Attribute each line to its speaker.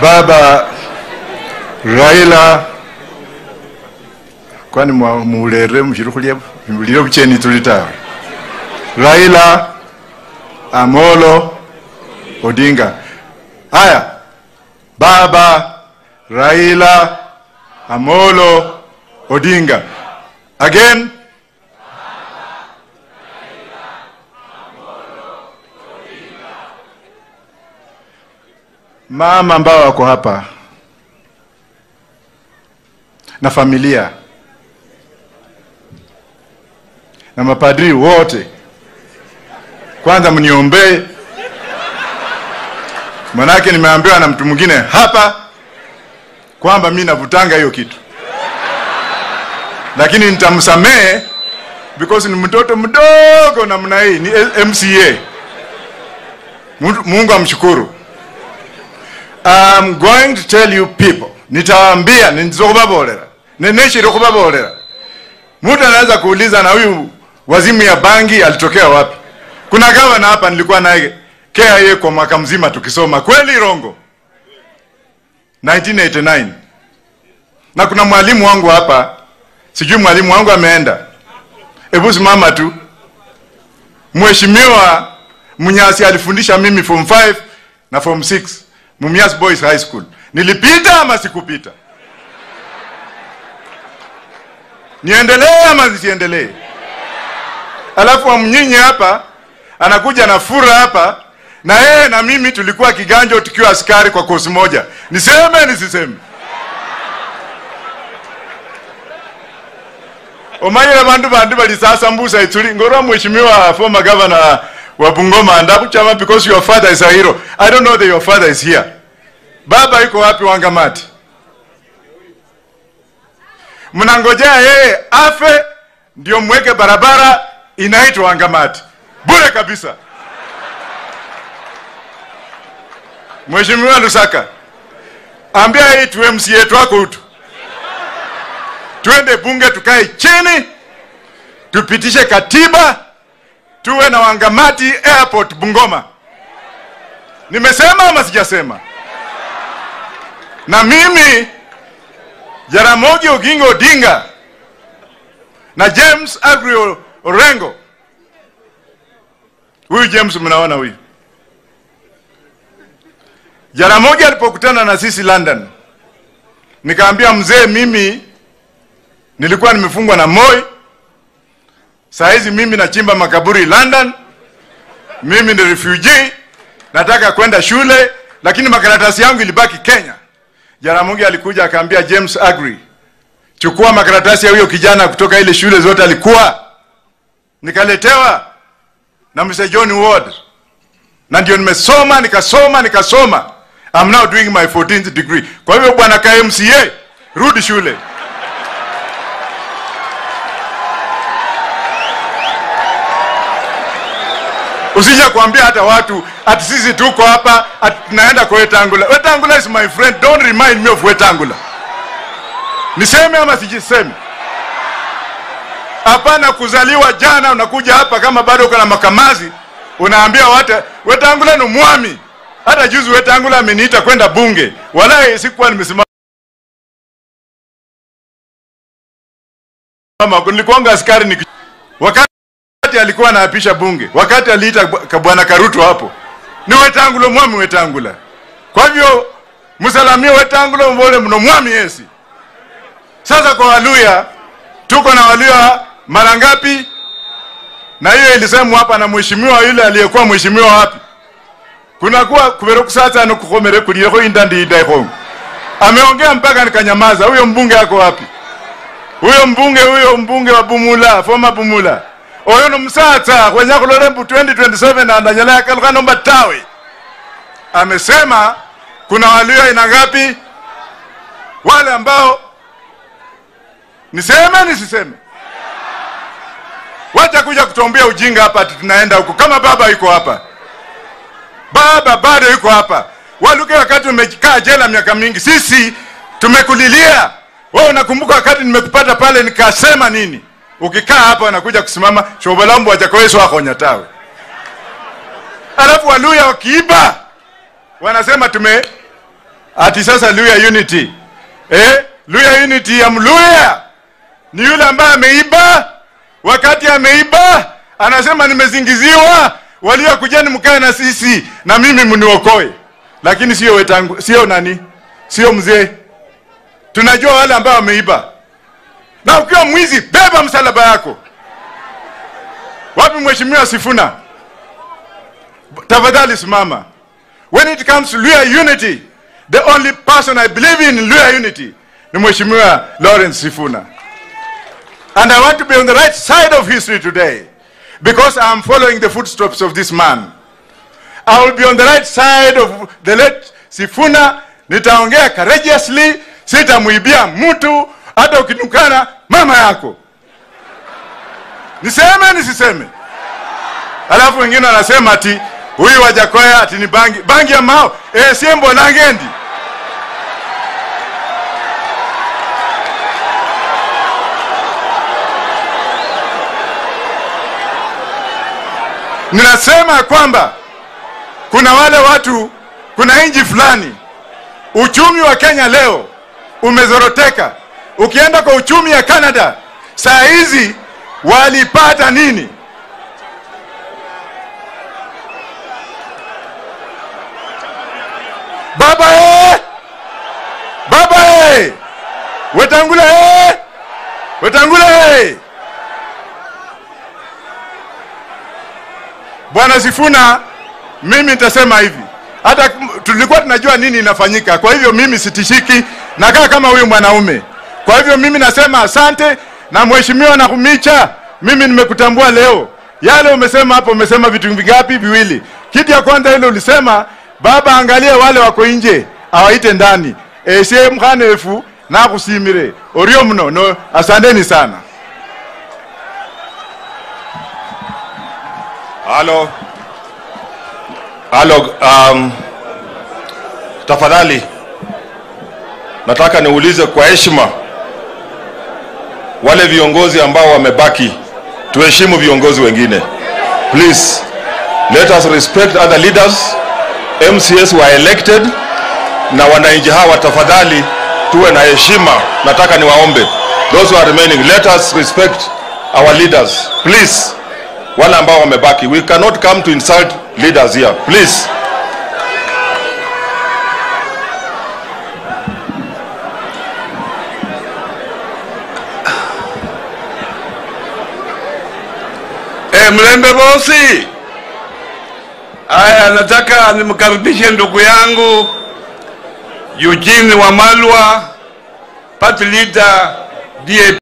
Speaker 1: Baba Raila, kwani muulere mshirukhulia mulire bucheni tulita. Raila Amolo Odinga. Haya, Baba Raila Amolo Odinga. Again. Mama ambao wako hapa na familia na mapadri wote, kwanza mniombee, manake nimeambiwa na mtu mwingine hapa kwamba mimi navutanga hiyo kitu, lakini nitamsamehe because ni mtoto mdogo namna hii, ni MCA. Mungu amshukuru. I'm going to tell you people, nitawaambia, nilizokubabolera, neneshiro kubabolera. Mtu anaweza kuuliza na huyu wazimu ya bangi alitokea wapi? Kuna gavana hapa nilikuwa naye KIA kwa mwaka mzima tukisoma, kweli Rongo, 1989. Na kuna mwalimu wangu hapa, sijui mwalimu wangu ameenda. Hebu simama tu. Mheshimiwa Munyasi alifundisha mimi form 5 na form 6. Mumias Boys High School. Nilipita ama sikupita? Niendelee ama nisiendelee? Alafu mnyinyi hapa anakuja na fura hapa, na yeye na mimi tulikuwa kiganjo tukiwa askari kwa kosi moja. Niseme nisiseme? Omanyira bandu bali sasa mbusa ituli ngorwa mheshimiwa former governor wa Bungoma ndakuchama because your father is a hero. I don't know that your father is here. Baba yuko wapi Wangamati? Mnangojea yeye afe ndio mweke barabara inaitwa Wangamati. Bure kabisa. Mheshimiwa Lusaka, ambia hii tu MCA wako utu. Tuende bunge tukae chini, tupitishe katiba, tuwe na Wangamati Airport Bungoma. Nimesema ama sijasema? Na mimi Jaramogi Oginga Odinga na James Agri Orengo, huyu James mnaona huyu, Jaramogi alipokutana na sisi London, nikaambia mzee, mimi nilikuwa nimefungwa na Moi, saa hizi mimi nachimba makaburi London, mimi ni refugee, nataka kwenda shule, lakini makaratasi yangu ilibaki Kenya. Jaramogi alikuja akaambia James Agri, chukua makaratasi ya huyo kijana kutoka ile shule zote alikuwa. Nikaletewa na Mr. John Ward. Na ndio nimesoma, nikasoma, nikasoma. I'm now doing my 14th degree. Kwa hivyo bwana KMCA, rudi shule. Usija kuambia hata watu ati sisi tuko hapa, ati tunaenda kwa Wetangula. Wetangula is my friend, don't remind me of Wetangula. Niseme ama sijiseme? Hapana kuzaliwa jana unakuja hapa kama bado uko na makamazi, unaambia watu Wetangula ni mwami. Hata juzi Wetangula ameniita kwenda bunge. Walai sikuwa nimesimama. Nilikuwa askari ni wakati alikuwa anaapisha bunge, wakati aliita bwana Karuto hapo, ni Wetangula mwami Wetangula. Kwa hivyo msalamie Wetangula mbole mno mwami yesi. Sasa kwa Waluya, tuko na Waluya mara ngapi? Na hiyo ilisemwa hapa na mheshimiwa yule aliyekuwa mheshimiwa wapi? Kuna kuwa kuberokusata no kukomere kulireko indandi idaiko. Ameongea mpaka nikanyamaza. Huyo mbunge yako wapi? Huyo mbunge wa Bumula, former Bumula. Oyo no msata kwenye kulorembu 2027 na andanyala kalka nomba tawe. Amesema kuna Waluya ina ngapi? Wale ambao niseme nisiseme? Wacha kuja kutuambia ujinga hapa tunaenda huko. Kama baba yuko hapa. Baba bado yuko hapa. Waluke wakati umekaa jela miaka mingi, sisi tumekulilia. Wewe unakumbuka wakati nimekupata pale nikasema nini? Ukikaa hapa unakuja kusimama shobalambu hajakoeswa akonya tawe. Alafu Waluya wakiiba wanasema Ati sasa Luhya Unity. Luhya Unity ya Mluhya ni yule ambaye ameiba. Wakati ameiba anasema nimezingiziwa, walio kujeni mkae na sisi na mimi mniokoe. Lakini sio Wetangu, sio nani, sio mzee. Tunajua wale ambao wameiba. Na ukiwa mwizi beba msalaba yako. Wapi Mheshimiwa Sifuna? Tafadhali simama. When it comes to Luhya Unity, the only person I believe in Luhya Unity ni Mheshimiwa Lawrence Sifuna. And I want to be on the right side of history today, because I am following the footsteps of this man. I will be on the right side of the late Sifuna. Nitaongea courageously, sitamuibia mtu, hata ukinukana mama yako. Niseme nisiseme? Alafu wengine wanasema ati huyu Wajakoya ati ni bangi, bangi ya mao. Siembo nangendi. Ninasema kwamba kuna wale watu, kuna nchi fulani uchumi wa Kenya leo umezoroteka. Ukienda kwa uchumi ya Canada saa hizi walipata nini? Baba Baba Wetangula Wetangula. Bwana Sifuna, mimi nitasema hivi, hata tulikuwa tunajua nini inafanyika. Kwa hivyo mimi sitishiki, nakaa kama huyu mwanaume. Kwa hivyo mimi nasema asante. Na Mheshimiwa Nakhumicha, mimi nimekutambua leo. Yale umesema hapo, umesema vitu vingapi? Viwili. Kitu ya kwanza ile ulisema, baba angalia wale wako nje, awaite ndani. Mkhanefu na kusimire. Orio mno, no, asanteni sana.
Speaker 2: Halo. Halo, tafadhali nataka niulize kwa heshima wale viongozi ambao wamebaki, tuheshimu viongozi wengine. Please, let us respect other leaders. MCS were elected na wananchi hawa, tafadhali tuwe na heshima. Nataka niwaombe those who are remaining, let us respect our leaders. Please, wale ambao wamebaki, we cannot come to insult leaders here. Please.
Speaker 3: Mlembe bosi. Aya, nataka nimkaribishe ndugu yangu Eugene Wamalwa, party leader DAP.